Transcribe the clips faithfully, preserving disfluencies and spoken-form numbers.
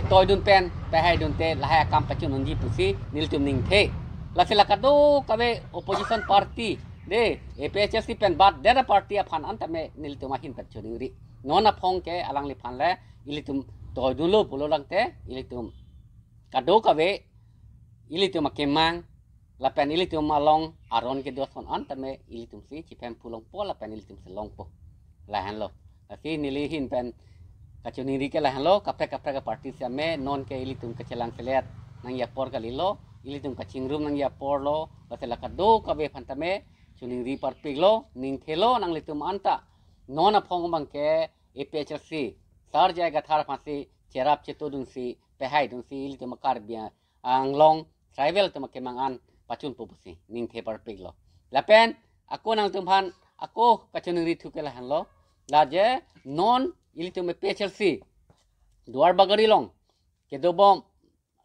toidun pen pehai dunte lahai akam pachun unji pusi nelitum ningthe. Lasi la kadokave opposition party, de, A P H L C pen bad dera party aphan an tame nelitum ahin pen choningri. Non aphong ke alangliphan le ilitum toidunlo pulo tangte ilitum kadokave ilitum akemang lapen ilitum along aron kedo ason an tame ilitum si chiphem pulongpo lapen ilitum si longpo. Lahenlo. Lasi neli ahin pen kachoningri ke lahenlo, kaprek kaprek aparty sitame non ke ilitum kachelang selet nangji apor kalilo, ilitum kachingrum nangji aporlo, lasi la kadokave aphan tame choningri parpiklo, ningthelo nanglitum anta. Non aphong abang ke A P H L C, Sar J I Kathar aphansi cherap chetodunsi, pehaidunsi, ilitum Karbi Anglong tribal atum akemang an pachunpo pusi ningthe parpiklo. Lapen ako nangtumphan ako kachoningri thu ke lahenlo. La je non ilitum A P H L C Duar Bagori along kedobom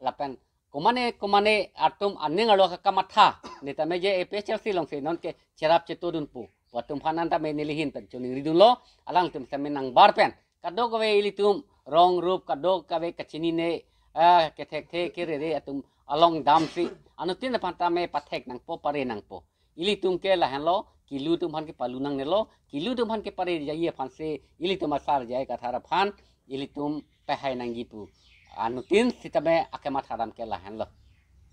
lapen komane komane atum aning arlo kakamatha, ne tame je A P H L C alongsi non ke cherap chetodunpo pu atumphan an tame neli ahin pen choningridunlo, alangtum tame nangbar pen kadokave ilitum rong rup, kadokave kachinine, ah, kethekthe kerere atum along damsi anuttin aphan tame pathek nangpo, pare nangpo. Ilitum ke lahenlo, kilu atum aphan ke palu nangnelo, kilu atum aphan ke pare jaye aphansi ilitum a Sar J I Kathar aphan ilitum pehai nangji pu anuttin sitame akemathadam ke lahenlo.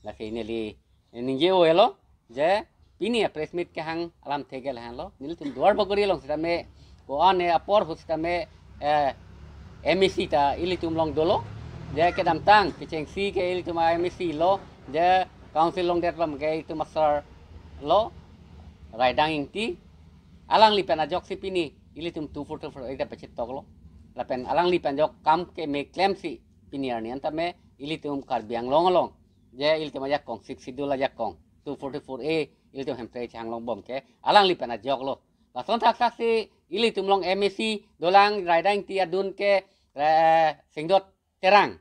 Lasi neli ningje-olo je pini a press meet kehang alamthe ke lahenlo. Nelitum Duar Bagori along sitame ko-an apor ahut sitame, eh, M A C ta ilitum along dolo. Je kedamtang kechengsi ke ilitum a M A C lo, je council along det abang ke ilitum a sir lo, Raidang Ingti. Alangli pen ajoksi pini ilitum two forty-four A ta pachetoklo. Lapen alangli pen ajok kam keme klemsi pini arni an tame ilitum Karbi Anglong along je ilitum ajakong, Sixth Schedule ajakong, two forty-four A ilitum hemprek chehang longbom ke alangli pen ajoklo. Lason thakthak si ilitum along M A C dolang, Raidang Ingti adun ke, eh, Singdot Terang.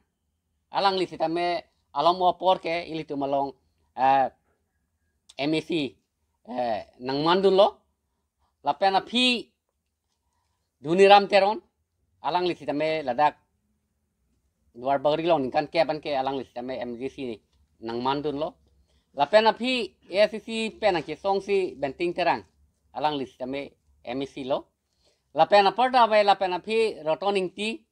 Alangli sitame along mo apor ke ilitum along, eh, M A C, eh, nangmandunlo. Lapen aphi Doniram Teron, alangli sitame ladak Duar Bagori along ningkan kep an ke alangli sitame M D C nangmandunlo. Lapen aphi A I C C pen nangkesongsi Benting Terang, alangli sitame M A C lo. Lapen aparta ave lapen aphi Roton Ingti,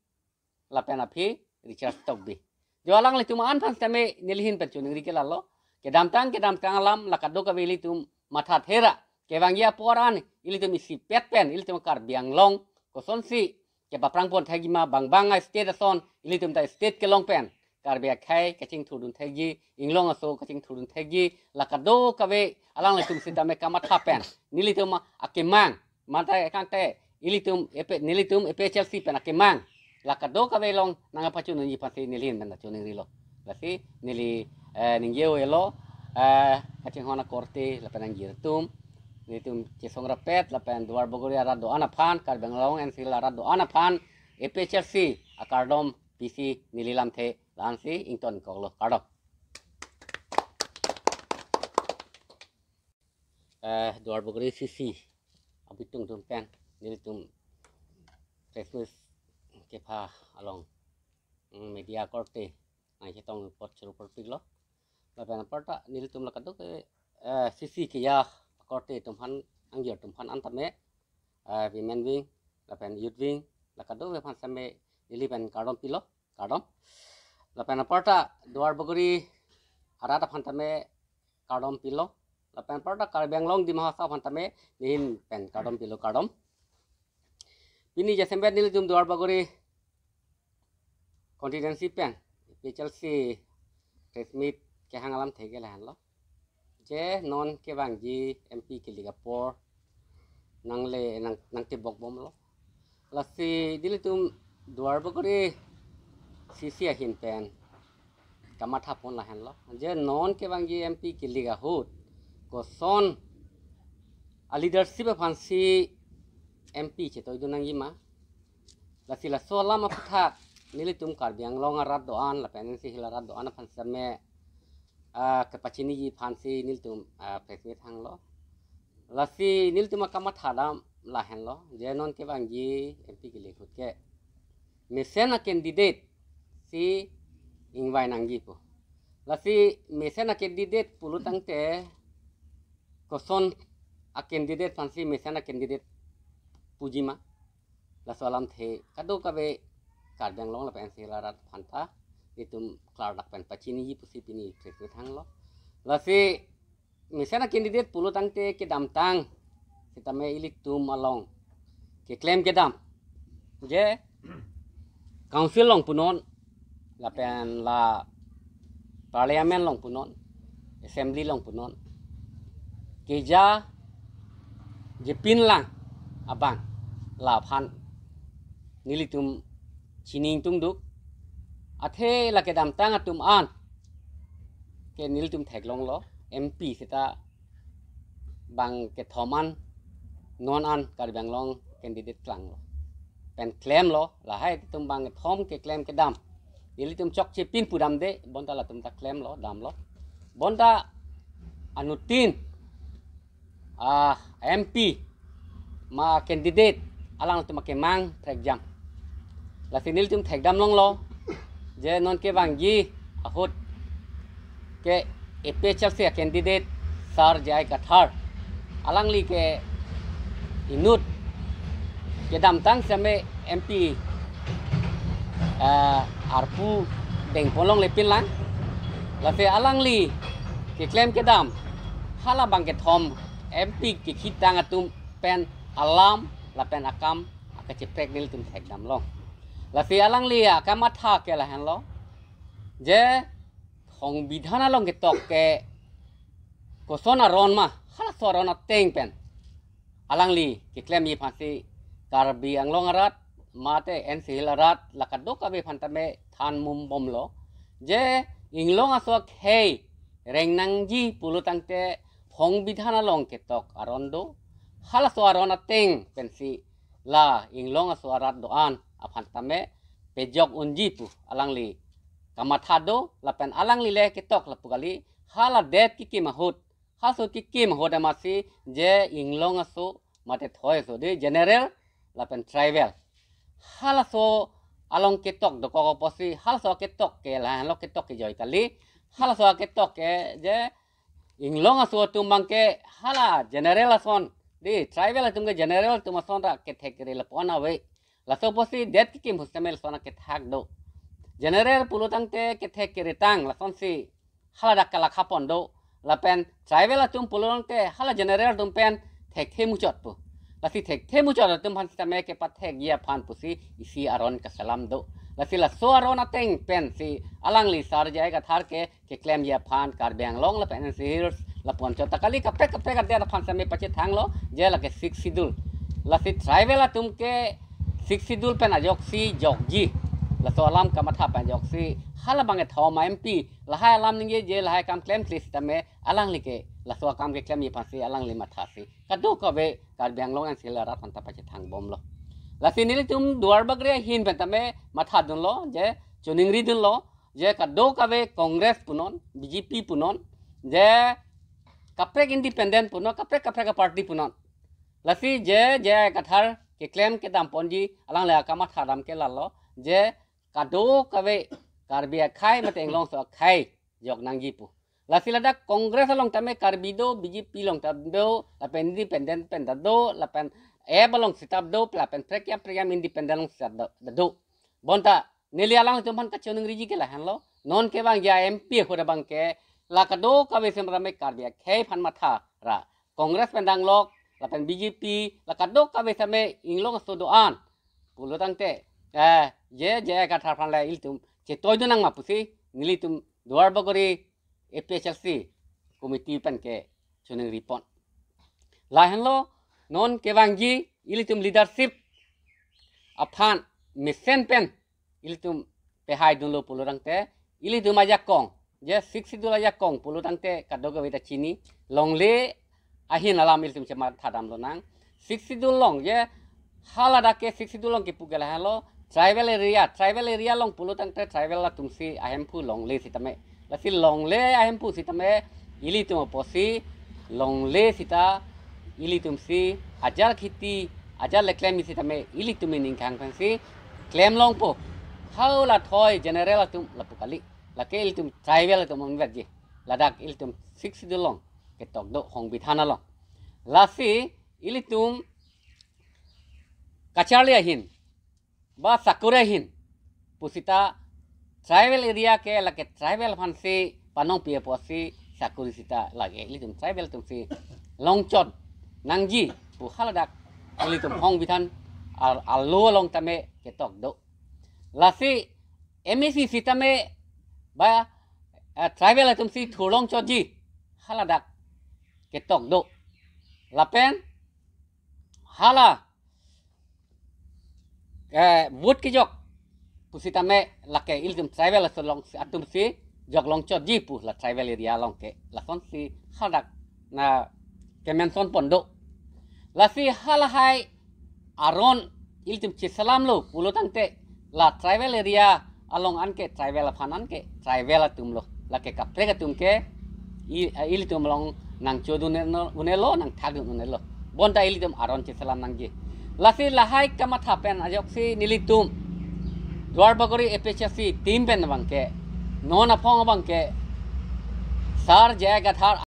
lapen aphi Richard Tokbi. Jo alanglitum an aphan sitame neli ahin pen choningri ke lalo. Kedamtang kedamtang alam la kadokave ilitum mathathera. Kevangji apor an ilitum isipet pen ilitum Karbi Anglong kosonsi kepaprang pon thekji ma, bang bang a state ason ilitum ta state kelong pen Karbi akhei kachingthurdun thekji, inglong aso kachingthurdun thekji, la kadokave alanglitum sitame kamatha pen nelitum akemang, mate kangte ilitum A P, nelitum A P H L C pen akemang la kadokave along nangpachun unji aphansi neli ahin pen choningrilo. Lasi neli, eh, ningje-olo, eh, kachinghon akorte lapen angjir atum, nelitum chesong rapet lapen Duar Bagori arat do-an aphan, Karbi Anglong N C L arat do-an aphan A P H L C akardom pisi neli lamthe la-ansi ingtonkoklo, kardom. Eh, Duar Bagori C C abitung atum pen nelitum press meet kepha along, mm, media akorte nangchetong report churu parpiklo. Lapen aparta nelitum la kadok, eh, C C keja akorte atum aphan, angjir atum aphan an tame, eh, women wing lapen youth wing la kadokave aphan sitame neli pen kardom pilo, kardom. Lapen aparta Duar Bagori arat aphan tame kardom pilo. Lapen aparta Karbi Anglong Dima Hasao aphan tame neli ahin pen kardom pilo, kardom. Pini jasemet nelitum Duar Bagori constituency pen A P H L C press meet kehang alamthe ke lahenlo. Je non kevangji M P kilik apor nangle nang, nangtebok bomlo. Lasi nelitum Duar Bagori C C ahin pen kamatha pon lahenlo. Je non kevangji M P kilik ahut koson a leadership aphansi M P chetoidun nangji ma. Lasi laso alam aphuthak nelitum Karbi Anglong arat do-an lapen N C Hill arat do-an aphan sitame, ah, kepachiniji aphansi nelitum, ah, press meet hanglo. Lasi nelitum akamathadam lahenlo, je non kevangji M P kilik ahut ke mesen a candidate si ingvai nangji pu. Lasi mesen a-candidate pulo tangte koson a-candidate aphansi mesen a-candidate pujima. Laso alamthe kadokave Karbi Anglong lapen N C Hills arat aphanta itum klardak pen pachiniji pusi pini press meet hanglo. Lasi mesen a-candidate pulo tangte kedamtang sitame ilitum along keklem kedam, je council along punon, lapen la parliament along punon, assembly along punon, keja jepin lang abang laphan nelitum chini ingtungduk. Athe la kedamtang atum an ke nelitum theklonglo, M P seta bang kethom an non an Karbi Anglong candidate klanglo pen klemlo. Lahai atum bang kethom keklem kedam, ilitum chokche pin pudamde, bonta latum ta klemlo, damlo. Bonta anuttin, ah, M P ma candidate alangtum akemang thekjam. Lasi nelitum thekdam longlo, je non kevangji ahut ke A P H L C a-candidate Sir J I Kathar, alangli ke inut kedamtang sitame M P, eh, arpu dengpon longle pin lang. Lasi alangli keklem kedam, hala bang kethom M P kekhitang atum pen alam lapen akam akacheprek nelitum thekdam long. Lasi alangli akamatha ke lahenlo, je songbidhan along ketok ke koson aron ma, halaso aron ateng pen alangli keklemji aphansi Karbi Anglong arat mate N C Hills arat la kadokave aphan tame than mum bomlo, je inglong aso akhei reng nangji pulo tangte songbidhan along ketok aron do. Halaso aron ateng pensi la inglong aso arat do-an aphan tame pejok unji pu alangli kamatha do, lapen alangli le ketok lapu kali. Hala det kekim ahut, halaso kekim ahut amatsi je inglong aso mate thoi aso, de general lapen tribal, halaso along ketok dokok apotsi halaso ketok ke lahenlo ketok kejoi kali. Halaso ketok ke je inglong aso atum bang ke hala general ason, de tribal atum ke general atum ason ra kethek kere lapu-an ave. Laso apotsi det kekim ahut sitame lason kethak do. General pulo tangte kethek kere tang, lasonsi haladak kalakha pon do. Lapen tribal atum pulo tangte hala general atum pen thekthe muchot pu. Lasi thekthe muchot atum aphan sitame kepathekji aphan pusi isi aron kaselam do. Lasi laso aron ateng pensi alangli Sir J I Kathar ke keklemji aphan Karbi Anglong lapen N C Hills lapu-an chot ta kali, kaprek kaprek adet aphan sitame pachethanglo, je lake Sixth Schedule. Lasi tribal atum ke Sixth Schedule pen ajoksi jokji, laso alam kamatha pen ajoksi hala bang kethom a-M P lahai alam ningje, je lahai akam klemkle sitame alangli ke laso akam keklemji aphansi alangli mathasi kadokave Karbi Anglong N C Hills arat aphanta pachethang bomlo. Lasi nelitum Duarbagori ahin pen tame matha dunlo, je choningri dunlo, je kadokave Congress punon, B J P punon, je kaprek independent punon, kaprek kaprek a-party punon. Lasi je J I Kathar keklem kedam ponji, alangli akamatha dam ke lalo, je kadokave Karbi akhei mate inglong aso akhei jok nangji pu. Lasi ladak Congress along tame Karbi do, B J P along ta do, lapen independent pen ta do, lapen A P F along sitame do, lapen prekyam prekyam independent along sitame do, do. Bonta neli alangtum aphan kachoningriji ke lahenlo. Non kevangji a-M P ahut abang ke la kadokave sitame Karbi akhei aphan matha ra Congress pen danglok lapen B J P, la kadokave sitame inglong aso do-an pulo tangte, eh, je J I Kathar aphan le ilitum chetoi dun nang ma pusi nelitum Duarbagori A P H L C committee pen ke choningri pon. Lahenlo non kevangji ilitum leadership aphan mesen pen ilitum pehai dunlo pulo tangte, ilitum ajakong, je Sixth Schedule ajakong pulo tangte kadokave ta chini, longle ahin alam ilitum chematha dam lonang. Sixth Schedule along je haladak ke Sixth Schedule along kipu ke lahenlo, tribal area, tribal area along pulo tangte tribal atumsi ahemphu longle sitame. Lasi longle ahemphu sitame ilitum apotsi longle sita ilitumsi ajar khiti, ajar le klemji sitame ilitum ining khang pensi klem longpo. Hau la thoi general atum lapu kali. Lake ilitum tribal atum onbetji. Ladak ilitum Sixth Schedule along ketok do, Songbidhan along. Lasi ilitum kacharli ahin ba sakuri ahin pusita tribal area ke lake tribal aphansi panongpi apotsi sakuri sita lake ilitum tribal atumsi longchot nangji pu haladak ilitum Songbidhan al-, alo along tame ketok do. Lasi M A C sitame ba, eh, tribal atumsi thurlongchotji haladak ketok do. Lapen hala, eh, vote kejok pusitame lake ilitum tribal atum along, atumsi joklongchotji pu la tribal area along ke lasonsi hadak na kemention pon do. Lasi halahai aron ilitum cheselamlo pulo tangte la tribal area along anke tribal aphan anke tribal atumlo, lake kaprek atum ke i-, ilitum along nangchodun un-elo, nangthakdun un-elo. Bonta ilitum aron cheselam nangji. Lasi lahai kamatha pen ajoksi nelitum Duarbagori A P H L C team pen abangke, non aphong abangke, Sar J I Kathar